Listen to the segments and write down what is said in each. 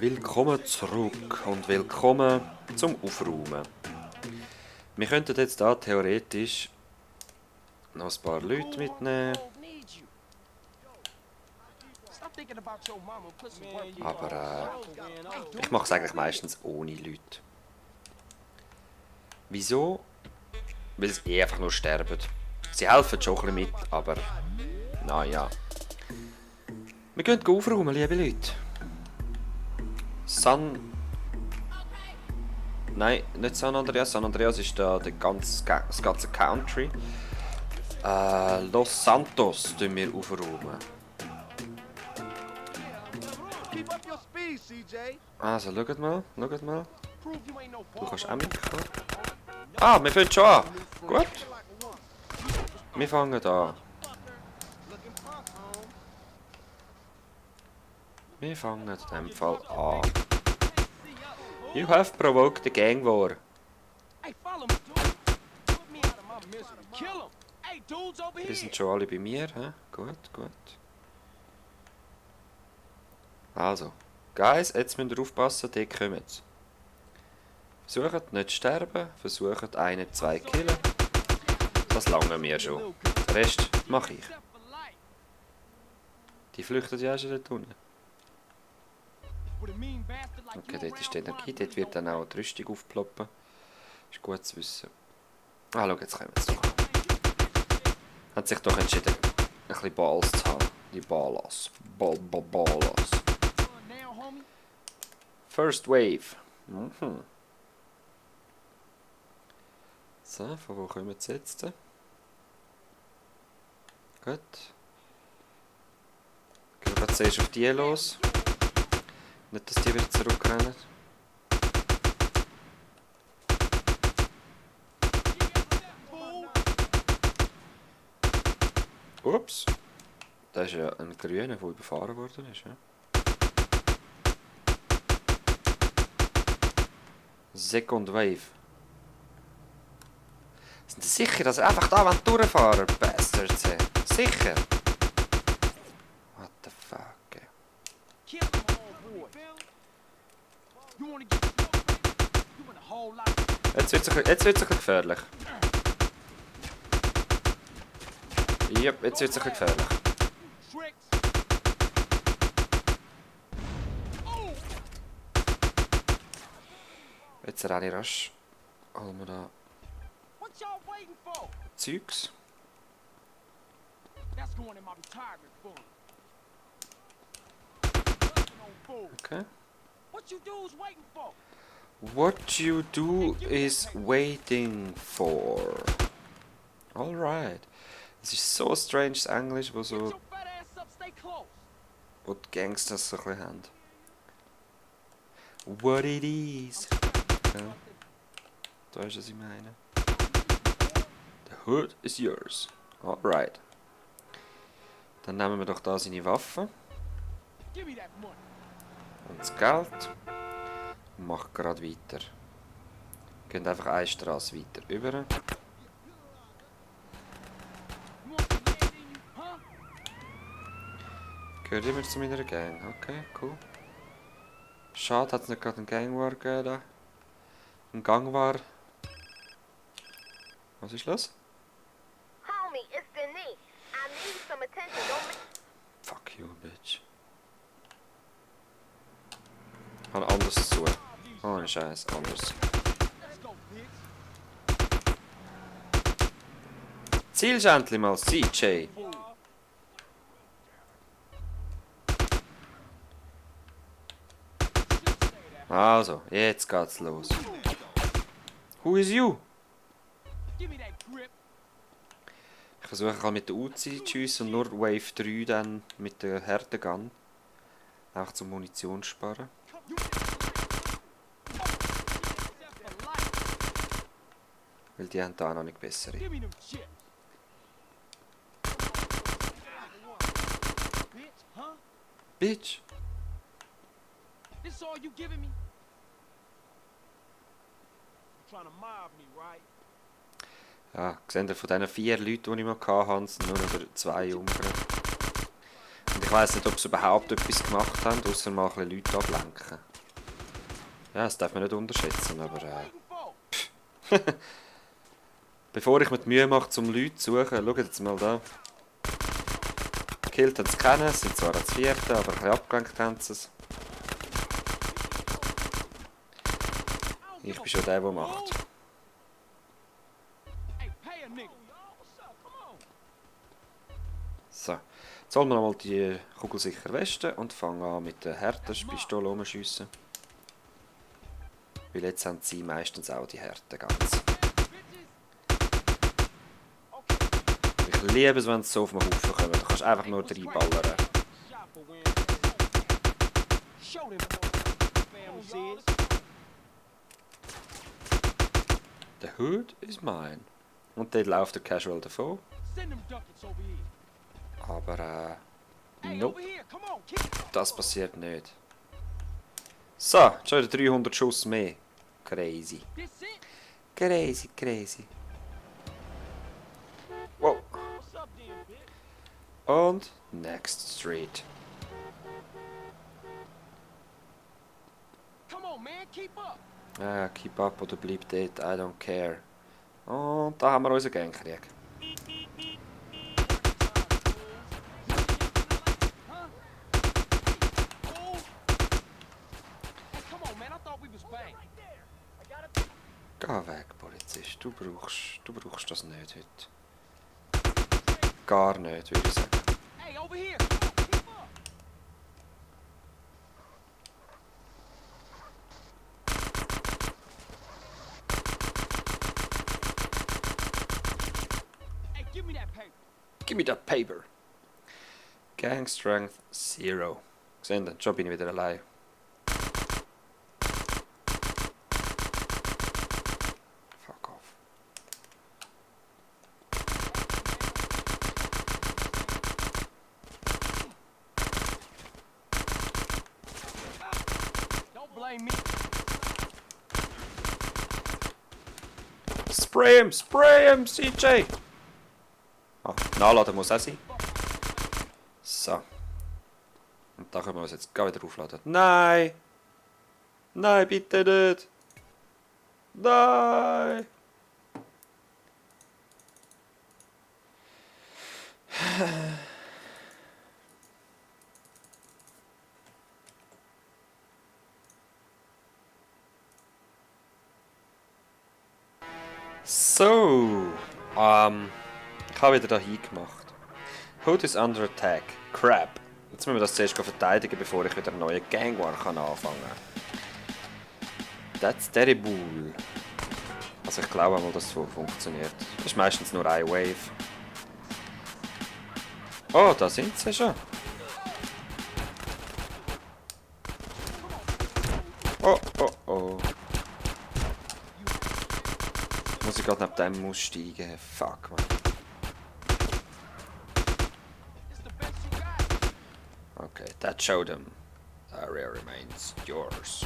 Willkommen zurück und willkommen zum Aufräumen. Wir könnten jetzt da theoretisch noch ein paar Leute mitnehmen. Aber ich mache es eigentlich meistens ohne Leute. Wieso? Weil sie einfach nur sterben. Sie helfen schon ein bisschen mit, aber naja. Wir gehen aufräumen, liebe Leute. Nein, nicht San Andreas. San Andreas ist da das ganze Country. Los Santos tun wir aufräumen. Also, schaut mal. Du kannst auch mitkommen. Ah, wir fangen schon an. Gut. Wir fangen an. Wir fangen in dem Fall an. You have provoked the gang war. Die sind schon alle bei mir, hä? Gut. Also, Guys, jetzt müsst ihr aufpassen, die kommen. Versucht nicht zu sterben, versucht einen, zwei zu killen. Das lange mir schon. Den Rest mache ich. Die flüchten ja schon dort unten. Okay, dort ist die Energie, dort wird dann auch die Rüstung aufploppen. Ist gut zu wissen. Ah, schau, jetzt kommen sie doch. Hat sich doch entschieden, ein bisschen Balls zu haben. Die Ballas. Ballas. First Wave. So, von wo kommen sie jetzt? Gut. Gehen wir zuerst auf die los. Nicht, dass die wieder zurückrennen. Ups. Das ist ja ein Grüner, der überfahren worden ist. Ja? Second Wave. Sind Sie sicher, dass er einfach da durchfahren wollt, Bastards? Sicher? What the fuck? Jetzt wird es ein bisschen gefährlich. Yep, jetzt wird es ein bisschen gefährlich. Jetzt renne ich rasch. Holen wir da Zeugs. Okay. What you do is waiting for. Alright. Es ist so strange Englisch, wo so. Wo die Gangsters so ein bisschen haben. What it is. Ja. Da ist was ich meine. The hood is yours. Alright. Dann nehmen wir doch da seine Waffen. Und das Geld. Und machen gerade weiter. Gehen einfach eine Straße weiter über. Gehört immer zu meiner Gang. Okay, cool. Schade, hat es nicht gerade einen Gang war gegeben. Ein Gang war. Was ist los? Fuck you, bitch. Habe anders zu. Oh, Scheiß, anders. Zielst endlich mal, CJ. Also, jetzt geht's los. Who is you? Ich versuche mit der Uzi zu schiessen und nur Wave 3 dann mit der Härtegun. Auch zum Munition sparen. Weil die haben da noch nicht bessere. Bitch! Ja, seht ihr, von diesen 4 Leuten, die ich mal hatte, sind nur noch 2 umgebracht. Und ich weiss nicht, ob sie überhaupt etwas gemacht haben, außer mal ein bisschen Leute ablenken. Ja, das darf man nicht unterschätzen, aber bevor ich mir die Mühe mache, um Leute zu suchen, schaut jetzt mal da. Killt es kennen, es sind zwar als Vierte, aber ein bisschen abgelenkt haben sie es. Ich bin schon der macht. So, jetzt holen wir mal die kugelsicher Weste und fangen an mit der Härtepistole rumschiessen. Weil jetzt haben sie meistens auch die Härte ganz. Ich liebe es, wenn sie so auf den Haufen kommen. Du kannst einfach nur reinballern. The hood is mine. Und dort läuft der Casual davon. Aber nope. Das passiert nicht. So, schon wieder 300 Schuss mehr. Crazy. Crazy, crazy. Wow. Und next street. Keep up oder bleib dort, I don't care. Und da haben wir unseren Gangkrieg. Geh weg, Polizist. Du brauchst das nicht heute. Gar nicht, würde ich sagen. Give me that paper. Gang Strength 0. Gesehen, dann schon bin ich wieder allein. Fuck off. Spray him, CJ! Ah, nachladen muss auch sein. So. Und da können wir uns jetzt gar wieder aufladen. Nein! Nein, bitte nicht! Nein! So. Ich habe wieder da hingemacht. Hood is under attack. Crap. Jetzt müssen wir das zuerst verteidigen, bevor ich wieder einen neuen Gang War anfangen kann. That's terrible. Also ich glaube mal, dass es so funktioniert. Das ist meistens nur eine Wave. Oh, da sind sie schon. Oh, oh, oh. Muss ich gerade neben dem aussteigen? Fuck, man. Okay, that showed them. The area remains yours.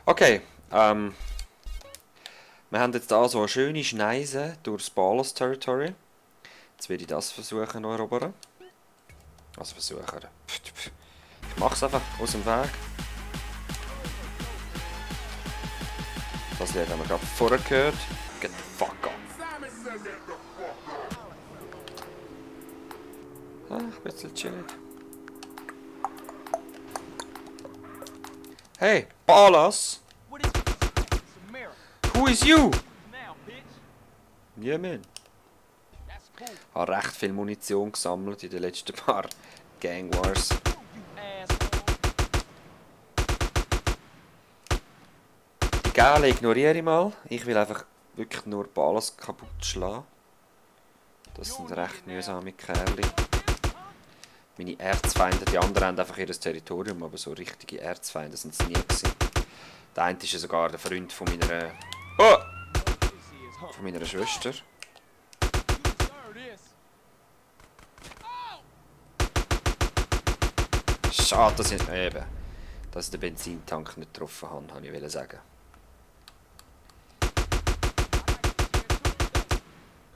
Okay, wir haben jetzt hier so eine schöne Schneise durchs Ballas Territory. Jetzt werde ich das versuchen zu erobern. Also versuchen. Ich mache es einfach aus dem Weg. Das Lied haben wir gerade vorher gehört. Get the fuck off. Ah, ein bisschen chillig. Hey, Ballas! Who is you? Yeah, man. Ich habe recht viel Munition gesammelt in den letzten paar Gang Wars. Die Gale ignoriere ich mal. Ich will einfach wirklich nur Ballas kaputt schlagen. Das sind recht mühsame Kerle. Meine Erzfeinde, die anderen haben einfach ihr Territorium, aber so richtige Erzfeinde sind sie nie gewesen. Der eine ist ja sogar der Freund von meiner... Oh! Von meiner Schwester. Schade, dass ich den Benzintank nicht getroffen habe, wollte ich sagen.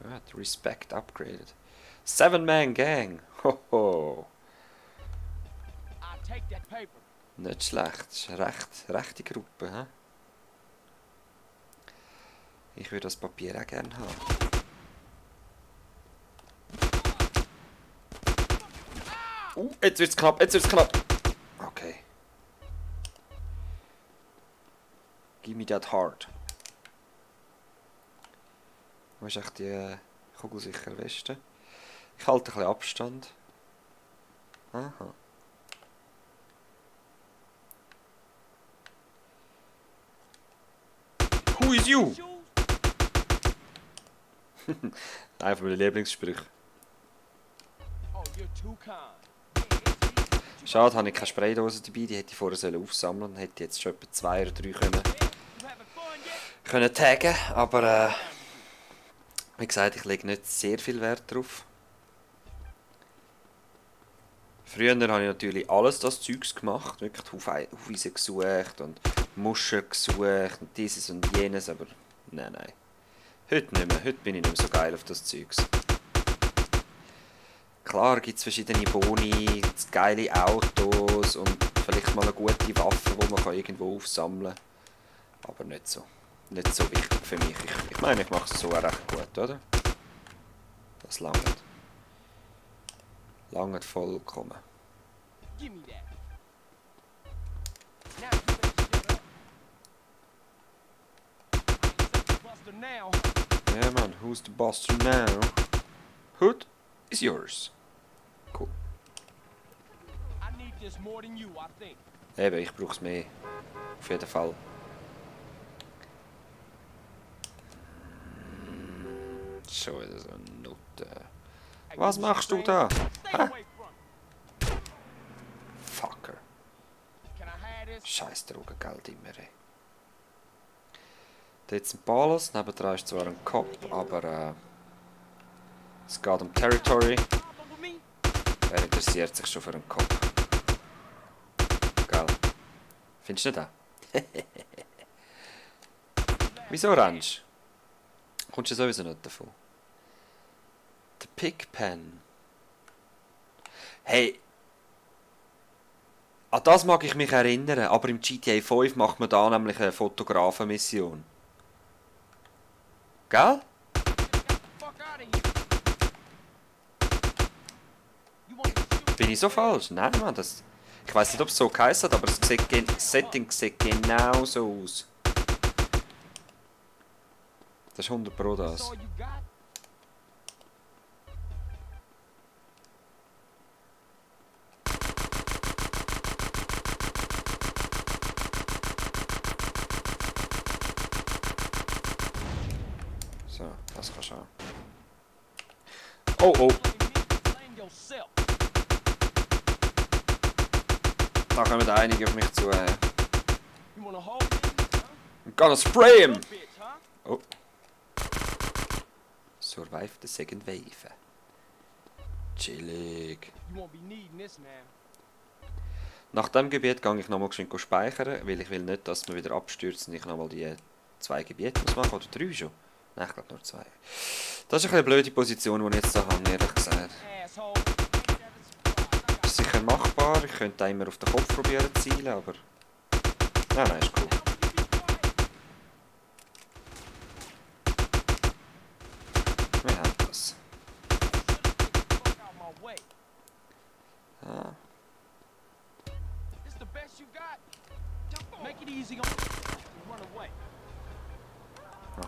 Good, respect upgraded. 7-man gang! Hoho! Nicht schlecht. Das ist eine rechte Gruppe, hä? Ich würde das Papier auch gerne haben. Jetzt wird's knapp, Okay. Give me that heart. Wo ist echt die kugelsichere Weste? Ich halte ein bisschen Abstand. Aha. Who is you? Einer von meinen Lieblingssprüchen. Schade, habe ich keine Spraydose dabei, die hätte ich vorher aufsammeln sollen. Dann hätte ich jetzt schon etwa 2 oder 3 können taggen. Aber wie gesagt, ich lege nicht sehr viel Wert drauf. Früher habe ich natürlich alles das Zeugs gemacht, wirklich Hufeisen gesucht und Muscheln gesucht und dieses und jenes, aber nein. Heute nicht mehr, heute bin ich nicht mehr so geil auf das Zeugs. Klar gibt es verschiedene Boni, geile Autos und vielleicht mal eine gute Waffe, die man irgendwo aufsammeln kann. Aber nicht so wichtig für mich. Ich meine, ich mache es so recht gut, oder? Das langt. Langt vollkommen. Yeah man, who's the boss now? Hood is yours. Cool. Eben, ich brauche es mehr. Auf jeden Fall. Schon wieder so eine Note. Was machst du da? Hä? Fucker. Scheiß Drogengeld immer, ey. Dort sind Ballas, nebendran ist zwar ein Cop, aber es geht um Territory. Wer interessiert sich schon für einen Cop? Gell? Findest du nicht auch? Wieso orange? Kommst du sowieso nicht davon? Der Pigpen. Hey! An das mag ich mich erinnern, aber im GTA 5 macht man da nämlich eine Fotografenmission. Gell? Bin ich so falsch? Nein, Mann, das... Ich weiss nicht, ob es so geheißen hat, aber das Setting sieht genau so aus. Das ist 100 Pro das. So, das kannst du auch. Oh. Da kommen einige auf mich zu. I'm gonna spray him! Oh. Survive the second wave. Chillig. Nach dem Gebiet gehe ich nochmal geschwind speichern, weil ich will nicht, dass wir wieder abstürzen und ich nochmal die 2 Gebiete muss machen. Oder 3 schon? Nein, ich glaube nur 2. Das ist eine blöde Position, die ich jetzt da habe, ehrlich gesagt. Ist sicher machbar, ich könnte immer auf den Kopf probieren zu zielen, aber... Nein, ist cool. Wir haben das. Ah.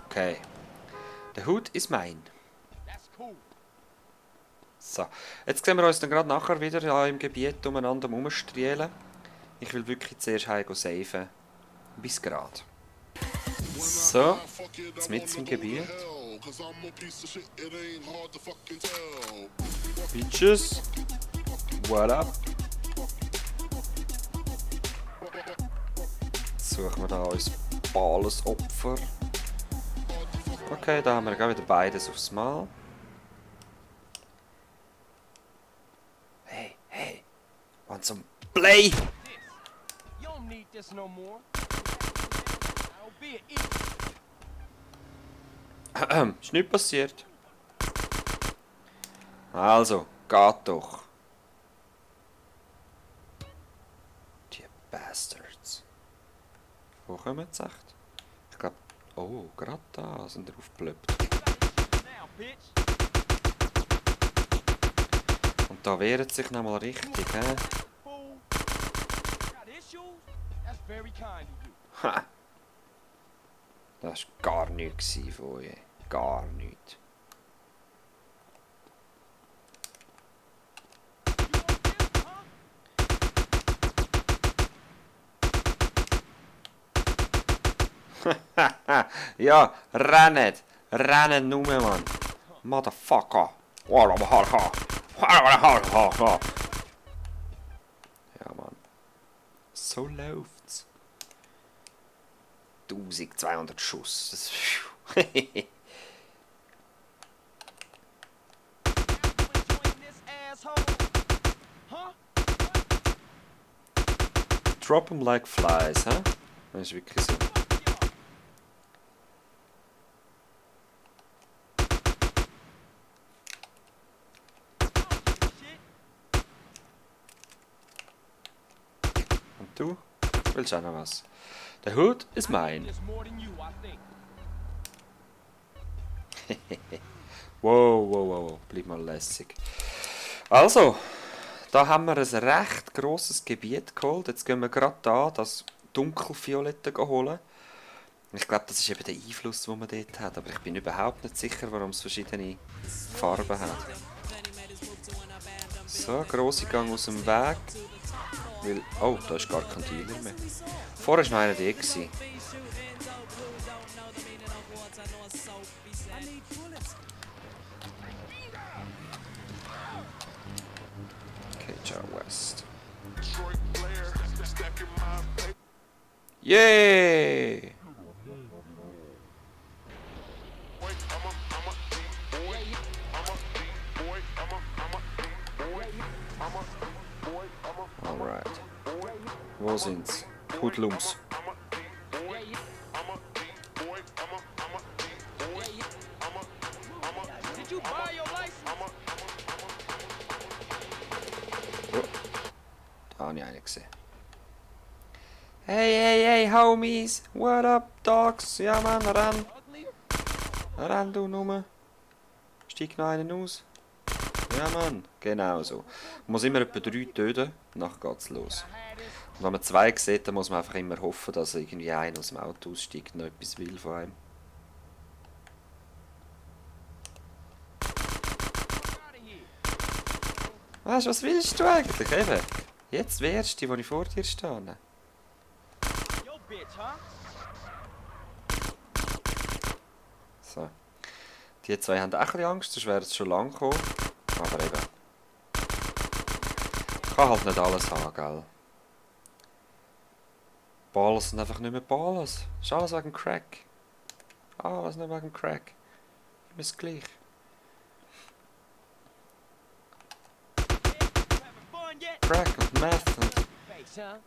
Okay. Der Hut ist mein. So, jetzt sehen wir uns dann gerade nachher wieder ja, im Gebiet umeinander rumstrielen. Ich will wirklich zuerst heim saven. Bis gerade. So, jetzt mit im Gebiet. Bitches. What up? Jetzt suchen wir da uns Balles Opfer. Okay, da haben wir gerade wieder beides aufs Mal. Hey, want some play? Ist nicht passiert. Also, geht doch. Die Wo kommen sie echt? Ich glaube... Oh, gerade da sind wir aufgeplöppt. Und da wehrt sich nochmal richtig, hä? Ha! Das war gar nichts von euch. Gar nichts. Ja, rennet! Rennet nur, Mann! Motherfucker! Ja, Mann. So läuft's. 1200 Schuss. Das Drop them like flies, hä? Das ist wirklich so. Und du? Willst auch noch was? Der Hood ist mein. Wow. Bleib mal lässig. Also, da haben wir ein recht grosses Gebiet geholt. Jetzt gehen wir gerade da das dunkelviolette holen. Ich glaube, das ist eben der Einfluss, den man dort hat. Aber ich bin überhaupt nicht sicher, warum es verschiedene Farben hat. So, grosse Gang aus dem Weg. Weil, oh, da ist gar kein Dealer mehr. Vorher war noch einer da. Okay, ciao West. Yay! Alright. Wo sind's? Hoodlums. Oh, da habe ich einen gesehen. Hey, Homies! What up, Dogs? Ja, Mann, renn! Renn du nur! Steig noch einen aus! Ja, Mann, genau so. Man muss immer etwa 3 töten, nachher geht's los. Und wenn man 2 sieht, dann muss man einfach immer hoffen, dass irgendwie einer aus dem Auto aussteigt und noch etwas will von einem. Weißt du, was willst du eigentlich? Eben, jetzt wärst du, die ich vor dir stehe. So. Die 2 haben auch ein bisschen Angst, sonst wäre es schon lang gekommen. Aber eben. Ich kann halt nicht alles haben, gell? Balls sind einfach nicht mehr Balls. Ist alles wegen Crack. Alles nicht wegen Crack. Immer das gleich. Crack und Meth und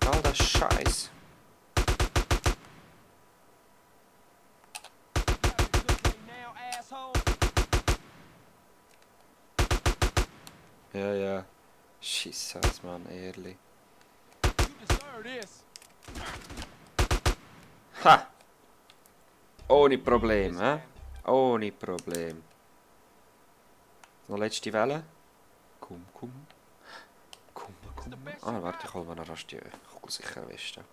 all das Scheiß. Ja. Scheiße, Mann, ehrlich. Ha! Ohne Problem, hä? Ohne Problem. Noch letzte Welle. Komm. Ah, warte, ich hol mir noch rasch die sicher Weste.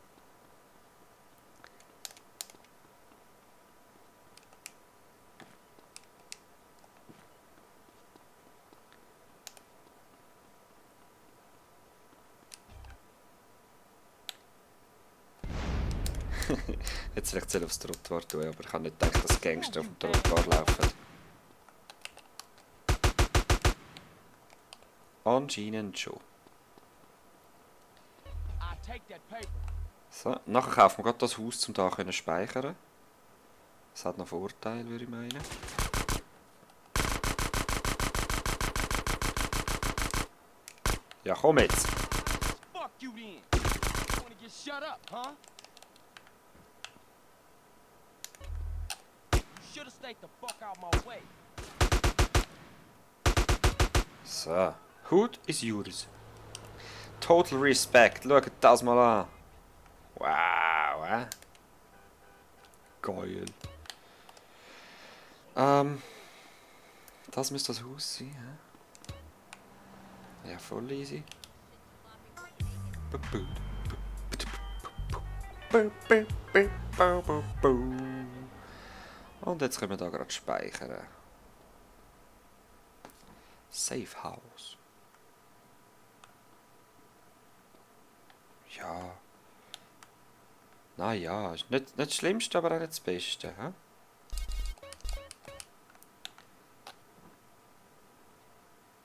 Jetzt vielleicht soll ich aufs Trottoir tun, aber ich habe nicht gedacht, dass Gangster auf dem Trottoir laufen. Anscheinend schon. So, nachher kaufen wir gerade das Haus, um da zu speichern. Das hat noch Vorteile, würde ich meinen. Ja, komm jetzt! So, Hood is yours. Total respect, schaut das mal an. Wow, Geil. Das müsste das Haus sein, hä? Ja, voll easy. Und jetzt können wir da gerade speichern. Safe House. Ja. Naja, ist nicht das Schlimmste, aber auch nicht das Beste, hä?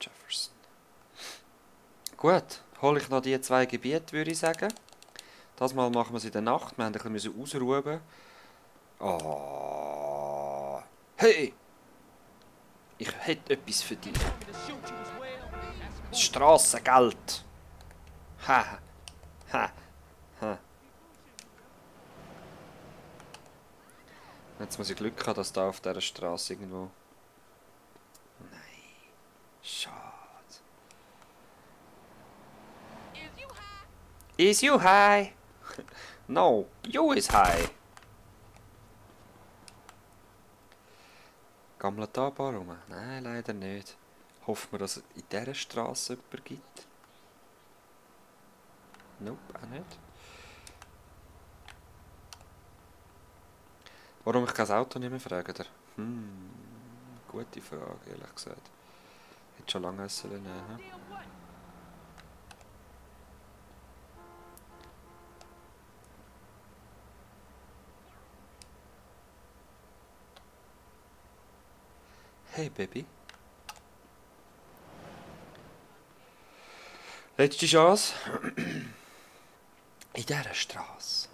Jefferson. Gut, hole ich noch die 2 Gebiete, würde ich sagen. Das Mal machen wir es in der Nacht. Wir mussten ein bisschen ausruhen. Oh. Hey! Ich hätte etwas für dich. Das Strassengeld. Ha. Ha. Ha. Jetzt muss ich Glück haben, dass da auf dieser Straße irgendwo... Nein. Schade. Is you high? No, you is high. Gammelt da ein paar rum? Nein, leider nicht. Hoffen wir, dass es in dieser Straße jemanden gibt. Nope, auch nicht. Warum ich kein Auto nicht mehr frage? Gute Frage, ehrlich gesagt. Hätte schon lange essen nehmen. Hey, Baby. Letzte Chance. In dieser Straße.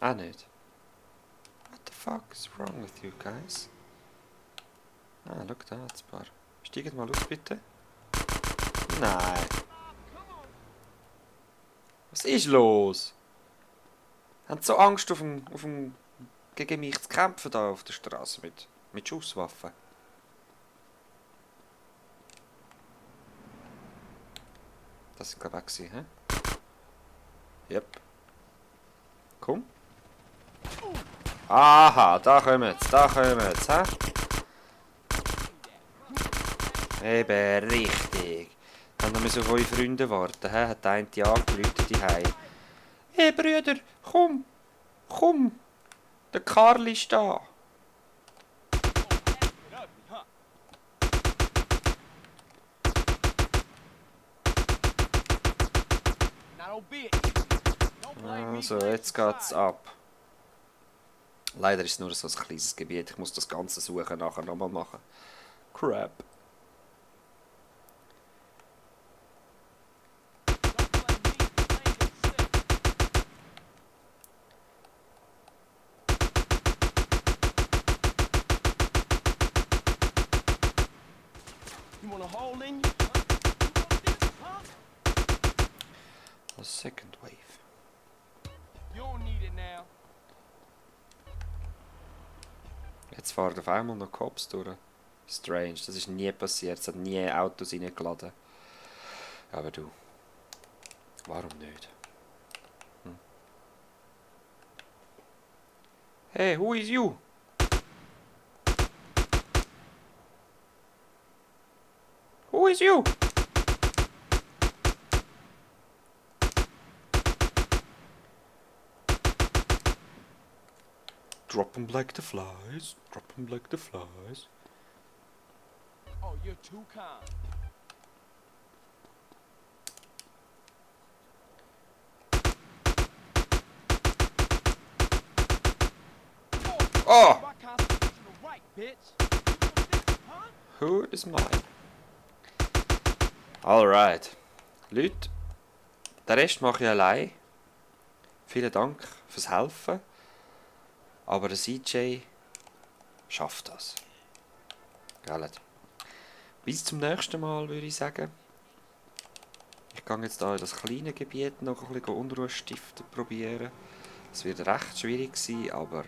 Ah, nicht. What the fuck is wrong with you guys? Ah, schau da, ein paar. Steigt mal aus, bitte. Nein. Was ist los? Haben Sie so Angst, gegen mich zu kämpfen da auf der Straße mit Schusswaffen? Das ist glaube ich hä? Yep. Komm. Aha, da kommen sie, hä? Eben, richtig. Haben wir müssen auf eure Freunde warten, hä? Hat der eine angerufen, die Hei. Hey Brüder, komm! Komm! Der Karl ist da! Also, jetzt geht's ab. Leider ist es nur so ein kleines Gebiet. Ich muss das ganze Suchen nachher nochmal machen. Crap. A second wave. Jetzt fahren auf einmal noch Cops durch. Strange, das ist nie passiert. Es hat nie Autos reingeladen. Aber du, warum nicht? Hey, who is you? Who is you? Drop 'em like the flies. Drop 'em like the flies. Oh, you're too kind. Oh! My constitutional right, bitch. Huh? Who is mine? Alright. Leute, den Rest mache ich allein. Vielen Dank fürs Helfen. Aber der CJ schafft das. Gell? Bis zum nächsten Mal, würde ich sagen. Ich gehe jetzt hier in das kleine Gebiet noch ein bisschen Unruhe stiften probieren. Es wird recht schwierig sein, aber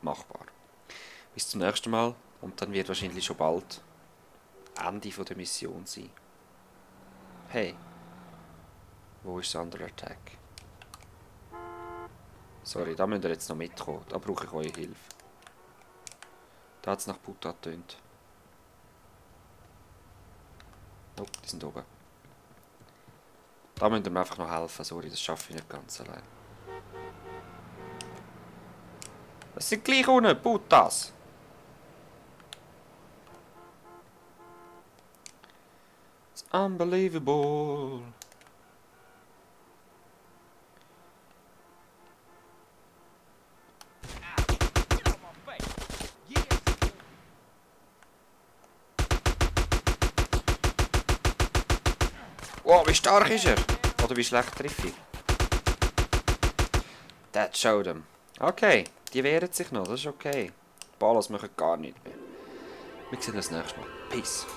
machbar. Bis zum nächsten Mal und dann wird wahrscheinlich schon bald Ende der Mission sein. Hey, wo ist der andere Attack? Sorry, da müsst ihr jetzt noch mitkommen. Da brauche ich eure Hilfe. Da hat es nach Butter getönt. Oh, die sind oben. Da müsst ihr mir einfach noch helfen. Sorry, das schaffe ich nicht ganz allein. Das sind gleich unten, Putas! It's unbelievable. Get out my face. Yes. Wow, wie stark ist er? Oder wie schlecht treffe ich? That showed him. Okay, die wehren sich noch, das ist okay. Die Ballos machen gar nichts mehr. Wir sehen uns das nächste Mal. Peace.